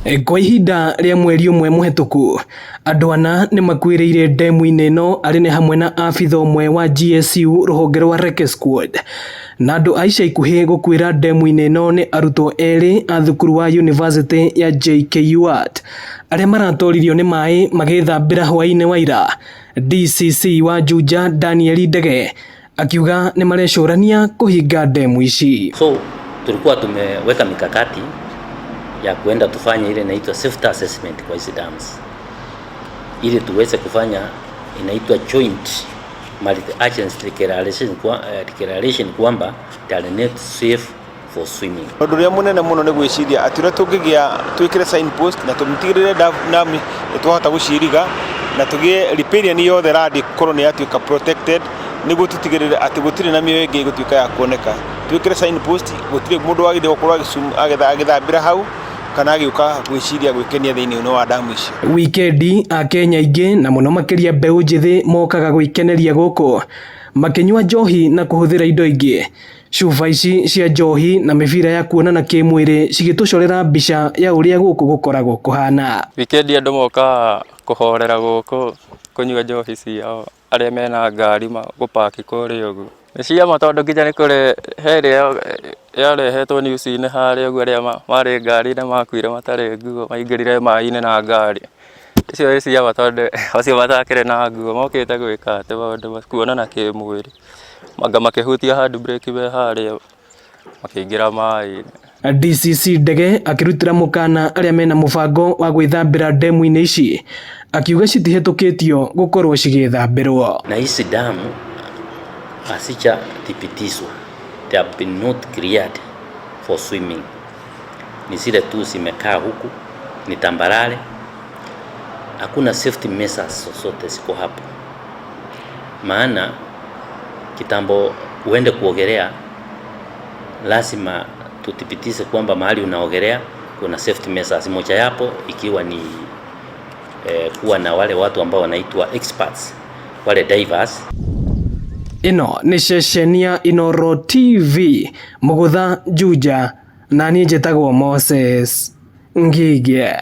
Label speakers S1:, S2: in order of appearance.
S1: Kwa ihinda rĩa mweri ũmwe mũhetũku, andũ ana nĩ makuĩrĩire ndemu-inĩ ĩno arĩ nĩ hamwe na abitha ũmwe wa GSU rũhonge rwa Recce Squad. Na andũ a ica ikuhĩ gũkuĩra ndemu-inĩ ĩno nĩ arutwo erĩ a thukuru wa University ya JKUAT arĩa maratoririo nĩ maĩ magĩthambĩra hwaĩ-inĩ wa ira. DCC wa Juja Daniel Ndege akiuga nĩ marecũrania kũhinga ndemu ici.
S2: So tulikuwa tumeweka mikakati ya kuenda tufanye ile inaitwa safety assessment kwa hizi dams ili tuweze kufanya inaitwa joint multi agency declaration, declaration kwamba they are not safe for swimming.
S3: Ũndũ ũrĩa mũnene mũno nĩ gwĩciria atĩ ũrĩa tũngĩgĩa twĩkĩre signpost na tũtigĩrĩre damu nĩ twahota gũciiriga na tũgĩe riparian yothe land ĩkorwo nĩ yatuĩka protected nĩguo tũtigĩrĩre atĩ gũtirĩ na mĩoyo ĩngĩ ĩgũtuĩka ya kuoneka. Twĩkĩre signpost gũtirĩ mũndũ wagĩrĩire gũkorwo agĩthambĩra hau kana agĩũka gwĩciria gwĩkenia thĩinĩ wa damu ici.
S1: Wikendi akenya aingĩ na mũno makĩria mbeũ njĩthĩ mokaga gwĩkeneria gũkũ makĩnyua njohi na kũhũthĩra indo ingĩ. Cuba ici cia njohi na mĩbira ya kuonana kĩmwĩrĩ cigĩtũcorera mbica ya ũrĩa gũkũ gũkoragwo kũhana.
S4: Wikendi andũ mokaga kũhorera gũkũ kũnyua njohi ciao arĩa mena ngari gũpaki kũrĩa ũguo. Nĩ ciama tondũ nginya nĩ kũrĩ he ĩrĩa yarehetwo news-inĩ harĩa ũguo arĩa marĩ ngari-inĩ makuire matarĩ nguo maingĩrire maĩ-inĩ na ngari. Icio nĩ ciama tondũ acio matakĩrĩ na nguo mokĩte gwĩka atĩ maũndũ kuonana kĩmwĩrĩ. Anga makĩhutia handbrake me harĩa makĩingĩra maĩ-inĩ.
S1: DCC Ndege akĩrutĩra mũkana arĩa mena mũbango wa gwĩthambĩra ndemu-inĩ ici akiuga citihĩtũkĩtio gũkorwo cigĩthambĩrwo.
S2: Na hizi damu hazijathibitishwa, they have been not cleared for swimming. Ni zile tu zimekaa huku, ni tambarare, hakuna safety measures zozote ziko hapo. Maana kitambo uende kuogelea lazima tuthibitishe kwamba mahali unaogelea kuna safety measures, moja yapo ikiwa ni kuwa na wale watu ambao wanaitwa experts, wale divers.
S1: Ĩno nĩ ceceni ya Inooro TV Mũgũtha Juja na niĩ njĩtagwo Moses Ngige.